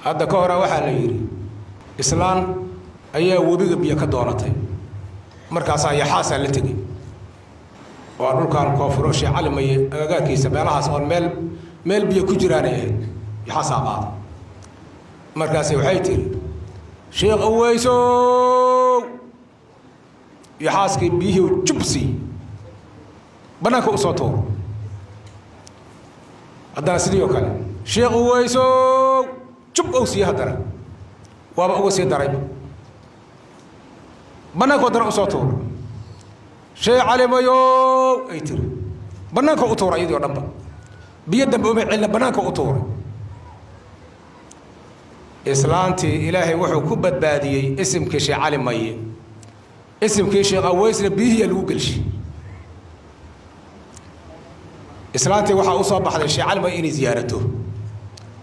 Hadda ka hore waxaa la yidhi islaan ayaa webiga biyo ka doonatay, markaasaa yaxaasaa la tegey. Waa dhulkan koonfuro, Sheekh Cali Maye agagaarkiisa, meelahaas oon meel meel biyo ku jiraanay ahayd. Yaxaasaa qaaday. Markaase waxay tiri: "Sheekh Aweysow." Yaxaaskii biyihii jubsi bannaanka u soo tuuro. Haddana sidii oo kale: "Sheekh Uweysow." Jub ow siiye. Haddana waaba uga sii darayba, bannaanka haddana usoo tuura. "Sheekh Calimayow," ay tiri. Bannaanka u tuuray iyadii o dhanba, biyo dambe uma celina, bannaanka u tuuray. Islaantii Ilaahay wuxuu ku badbaadiyey isimkii Sheekh Cali Maye, isimkii Sheekh Aweysna biyihiiyaa lagu gelshay. Islaantii waxaa u soo baxday Sheekh Cali Maye inay ziyaarato.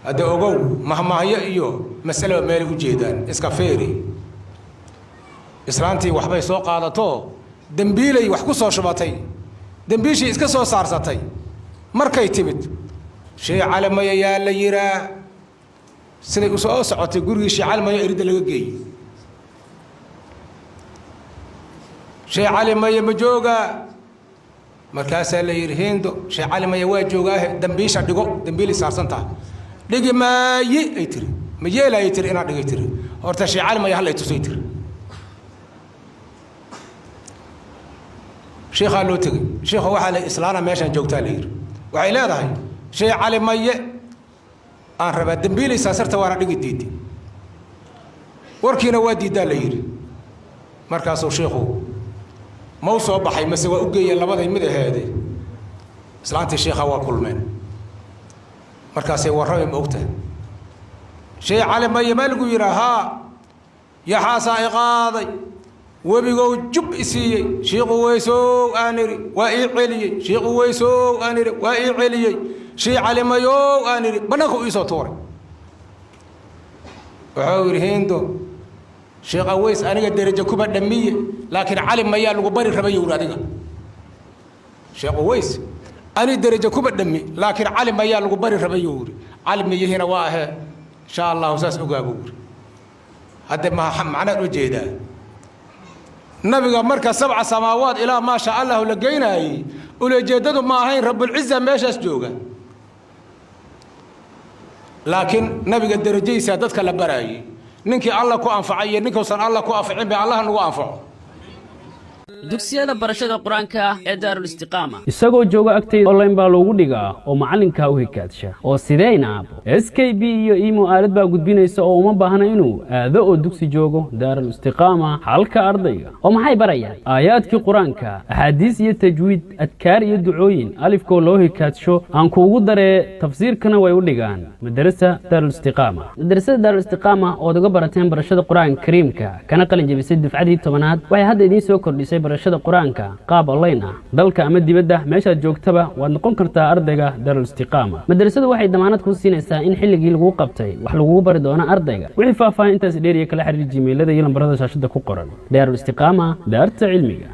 Hadda ogow, mahmaahyo iyo masaleba meelay u jeedaan, iska feeri. Islaantii waxbay soo qaadato, dembiilay wax ku soo shubatay, dembiishii iska soo saarsatay. Markay timid: "Sheekh Cali Maye yaa la yiraa?" Siday u soo socotay gurigii Sheekh Cali Maye eridda laga geeyey. "Sheekh Cali Maye ma joogaa?" Markaasaa la yidhi: "Hindo, Sheekh Cali Maye waa joogaahe, dambiisha dhigo, dambiilay saarsan taha." "Dhigi maayi," ay tiri. "Ma yeelaayay," tiri, "inaan dhigay," tiri. "Horta Sheekh Cali Maye hallay tusay," tiri. Sheekhaa loo tegey. Sheekhu, waxaa la islaana meeshaan joogtaa la yidhi, waxay leedahay Sheekh Cali Maye aan rabaa, dambiilay saasarta, waana dhigi diiday, warkiina waa diiddaa la yidhi. Markaasuu sheikhu ma u soo baxay mase waa u geeyeen, labaday mid aheede. Islaantii sheikha waa kulmeen. Markaasay warramay: "Ma ogtahay Sheekh Cali Maye ma lagu yidhaa? Haa, yaxaasaa i qaaday, webigow jub i siiyey. Shiiqu Weysow aan idhi, waa ii celiyey. Shiiqu Weysow aan idhi, waa ii celiyey. Sheekh Cali Mayow aan idhi, bannaanka u iisoo tuuray." Wuxuu yidhi: "Hindo, Sheekh Aweys aniga derajo kuma dhammiye, laakiin Cali Mayaa lagu bari rabay," yowhi. "Adiga Sheekh Aweys ani derajo kuma dhammi, laakiin Cali Mayaa lagu bari rabay," yuu yidhi. "Cali Mayihina waa ahee, insha Allahu saas ogaa," buu yidhi. Hadde ma macnaan u jeedaa nabiga marka sabca samaawaad ilaa maa sha Allahu la geynaayey, ulejeeddadu ma ahayn Rabbulciza meeshaas jooga, laakiin nabiga derajadiisaa dadka la baraayey. Ninkii Alla ku anfacay iyo ninkuusan Alla ku anficin bay, Allaha nagu anfaco. Dugsiyada barashada Qur-aanka ee Daarul Istiqaama. Isagoo jooga agtayda online baa loogu dhigaa oo macallinkaa u hikaadsha oo sideyna aabo Skype iyo imo aalad baa gudbinaysa oo uma baahna inuu aado oo dugsi joogo. Daarul Istiqaama, halka ardayga. Oo maxay barayaan? Aayaadkii Qur-aanka, axaadiis iyo tajwiid, adkaar iyo ducooyin, alifkoo loo hikaadsho. Aan kuugu daree, tafsiirkana way u dhigaan madarasa Daarul Istiqaama. Madrasada Daarul Istiqaama ood uga barateen barashada Qur-aanka Kariimka, kana qalin jebisay dufcadii 10aad, waxay hadda idiin soo kordhisay barashada Qur-aanka qaab online ah. Dalka ama dibadda meeshaad joogtaba waad noqon kartaa ardayga Daarul Istiqaama. Madrasadu waxay damaanad kuu siinaysaa in xilligii laguu qabtay wax lagugu bari doono ardayga. Wixii faahfaahin intaas dheeriya, kala xiriir Gmailada iyo lambarada shaashada ku qoran. Daarul Istiqaama, daarta cilmiga.